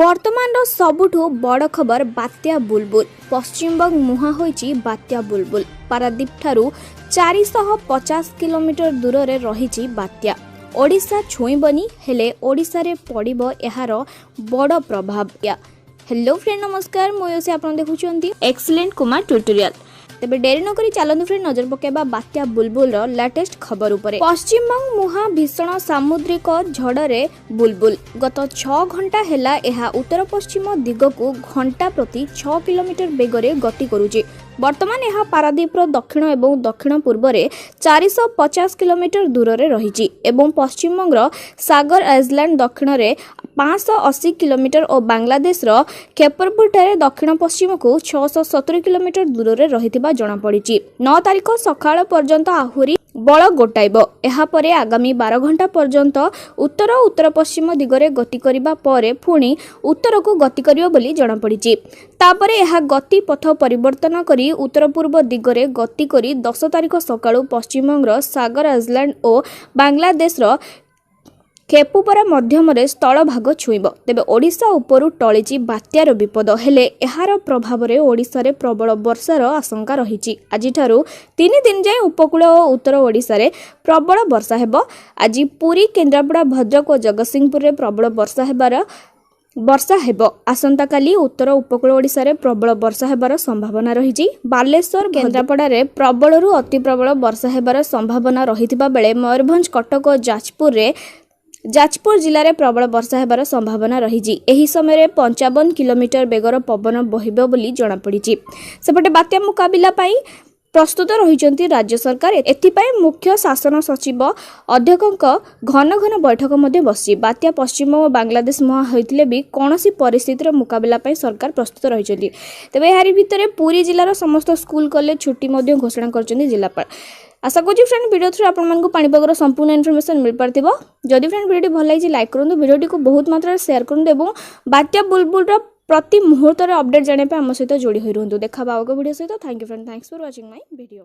ବର୍ତ୍ତମାନର ସବୁଠୁ ବଡ଼ ଖବର, ବାତ୍ୟା ବୁଲବୁଲ। ପଶ୍ଚିମବଙ୍ଗ ମୁହାଁ ହୋଇଛି ବାତ୍ୟା ବୁଲବୁଲ। ପାରାଦୀପଠାରୁ 450 କିଲୋମିଟର ଦୂରରେ ରହିଛି ବାତ୍ୟା। ଓଡ଼ିଶା ଛୁଇଁବନି, ହେଲେ ଓଡ଼ିଶାରେ ପଡ଼ିବ ଏହାର ବଡ଼ ପ୍ରଭାବ। ହ୍ୟାଲୋ ଫ୍ରେଣ୍ଡ, ନମସ୍କାର। ମୁଁ ୟୋସି, ଆପଣ ଦେଖୁଛନ୍ତି ଏକ୍ସଲେଣ୍ଟ କୁମାର ଟ୍ୟୁଟୋରିଆଲ। ତେବେ ଡେରି ନକରି ଚାଲନ୍ତୁ ଫ୍ରେଣ୍ଡ, ନଜର ପକାଇବା ବାତ୍ୟା ବୁଲବୁଲର ଲାଟେଷ୍ଟ ଖବର ଉପରେ। ପଶ୍ଚିମବଙ୍ଗ ମୁହାଁ ଭୀଷଣ ସାମୁଦ୍ରିକ ଝଡ଼ରେ ବୁଲବୁଲ। ଗତ 6 ଘଣ୍ଟା ହେଲା ଏହା ଉତ୍ତର ପଶ୍ଚିମ ଦିଗକୁ ଘଣ୍ଟା ପ୍ରତି 6 କିଲୋମିଟର ବେଗରେ ଗତି କରୁଛି। ବର୍ତ୍ତମାନ ଏହା ପାରାଦୀପର ଦକ୍ଷିଣ ଏବଂ ଦକ୍ଷିଣ ପୂର୍ବରେ 450 କିଲୋମିଟର ଦୂରରେ ରହିଛି ଏବଂ ପଶ୍ଚିମବଙ୍ଗର ସାଗର ଆଇଲ୍ୟାଣ୍ଡ ଦକ୍ଷିଣରେ 580 କିଲୋମିଟର ଓ ବାଂଲାଦେଶର ଖେପରପୁରଠାରେ ଦକ୍ଷିଣ ପଶ୍ଚିମକୁ 670 କିଲୋମିଟର ଦୂରରେ ରହିଥିବା ଜଣାପଡ଼ିଛି। 9 ତାରିଖ ସକାଳ ପର୍ଯ୍ୟନ୍ତ ଆହୁରି ବଳ ଗୋଟାଇବ। ଏହାପରେ ଆଗାମୀ 12 ଘଣ୍ଟା ପର୍ଯ୍ୟନ୍ତ ଉତ୍ତର ଉତ୍ତର ପଶ୍ଚିମ ଦିଗରେ ଗତି କରିବା ପରେ ପୁଣି ଉତ୍ତରକୁ ଗତି କରିବ ବୋଲି ଜଣାପଡ଼ିଛି। ତାପରେ ଏହା ଗତି ପଥ ପରିବର୍ତ୍ତନ କରି ଉତ୍ତର ପୂର୍ବ ଦିଗରେ ଗତି କରି 10 ତାରିଖ ସକାଳୁ ପଶ୍ଚିମବଙ୍ଗର ସାଗର ଆଇଲ୍ୟାଣ୍ଡ ଓ ବାଂଲାଦେଶର ଖେପୁପରା ମଧ୍ୟମରେ ସ୍ଥଳଭାଗ ଛୁଇଁବ। ତେବେ ଓଡ଼ିଶା ଉପରୁ ଟଳିଛି ବାତ୍ୟାର ବିପଦ, ହେଲେ ଏହାର ପ୍ରଭାବରେ ଓଡ଼ିଶାରେ ପ୍ରବଳ ବର୍ଷାର ଆଶଙ୍କା ରହିଛି। ଆଜିଠାରୁ 3 ଦିନ ଯାଏଁ ଉପକୂଳ ଓ ଉତ୍ତର ଓଡ଼ିଶାରେ ପ୍ରବଳ ବର୍ଷା ହେବ। ଆଜି ପୁରୀ, କେନ୍ଦ୍ରାପଡ଼ା, ଭଦ୍ରକ ଓ ଜଗତସିଂହପୁରରେ ପ୍ରବଳ ବର୍ଷା ହେବ। ଆସନ୍ତାକାଲି ଉତ୍ତର ଉପକୂଳ ଓଡ଼ିଶାରେ ପ୍ରବଳ ବର୍ଷା ହେବାର ସମ୍ଭାବନା ରହିଛି। ବାଲେଶ୍ୱର, କେନ୍ଦ୍ରାପଡ଼ାରେ ପ୍ରବଳରୁ ଅତି ପ୍ରବଳ ବର୍ଷା ହେବାର ସମ୍ଭାବନା ରହିଥିବା ବେଳେ ମୟୂରଭଞ୍ଜ, କଟକ ଓ ଯାଜପୁର ଜିଲ୍ଲାରେ ପ୍ରବଳ ବର୍ଷା ହେବାର ସମ୍ଭାବନା ରହିଛି। ଏହି ସମୟରେ 55 କିଲୋମିଟର ବେଗର ପବନ ବହିବ ବୋଲି ଜଣାପଡ଼ିଛି। ସେପଟେ ବାତ୍ୟା ମୁକାବିଲା ପାଇଁ ପ୍ରସ୍ତୁତ ରହିଛନ୍ତି ରାଜ୍ୟ ସରକାର। ଏଥିପାଇଁ ମୁଖ୍ୟ ଶାସନ ସଚିବ ଅଧ୍ୟକ୍ଷଙ୍କ ଘନ ଘନ ବୈଠକ ମଧ୍ୟ ବସିଛି। ବାତ୍ୟା ପଶ୍ଚିମ ଓ ବାଂଲାଦେଶ ମୁହାଁ ହୋଇଥିଲେ ବି କୌଣସି ପରିସ୍ଥିତିର ମୁକାବିଲା ପାଇଁ ସରକାର ପ୍ରସ୍ତୁତ ରହିଛନ୍ତି। ତେବେ ଏହାରି ଭିତରେ ପୁରୀ ଜିଲ୍ଲାର ସମସ୍ତ ସ୍କୁଲ, କଲେଜ ଛୁଟି ମଧ୍ୟ ଘୋଷଣା କରିଛନ୍ତି ଜିଲ୍ଲାପାଳ। ଆଶା କରୁଛି ଫ୍ରେଣ୍ଡ, ଭିଡ଼ିଓ ଥ୍ରୁ ଆପଣମାନଙ୍କୁ ପାଣିପାଗର ସମ୍ପୂର୍ଣ୍ଣ ଇନଫର୍ମେସନ୍ ମିଳିପାରିଥିବ। ଯଦି ଫ୍ରେଣ୍ଡ, ଭିଡ଼ିଓଟି ଭଲ ଲାଗିଛି, ଲାଇକ୍ କରନ୍ତୁ, ଭିଡ଼ିଓଟିକୁ ବହୁତ ମାତ୍ରାରେ ସେୟାର କରନ୍ତୁ ଏବଂ ବାତ୍ୟା ବୁଲବୁଲର ପ୍ରତି ମୁହୂର୍ତ୍ତରେ ଅପଡେଟ୍ ଜାଣିବା ପାଇଁ ଆମ ସହିତ ଯୋଡ଼ି ହୋଇ ରୁହନ୍ତୁ। ଦେଖା ଆଉ ଏକ ଭିଡ଼ିଓ ସହିତ। Thank you friend, thanks for watching my video.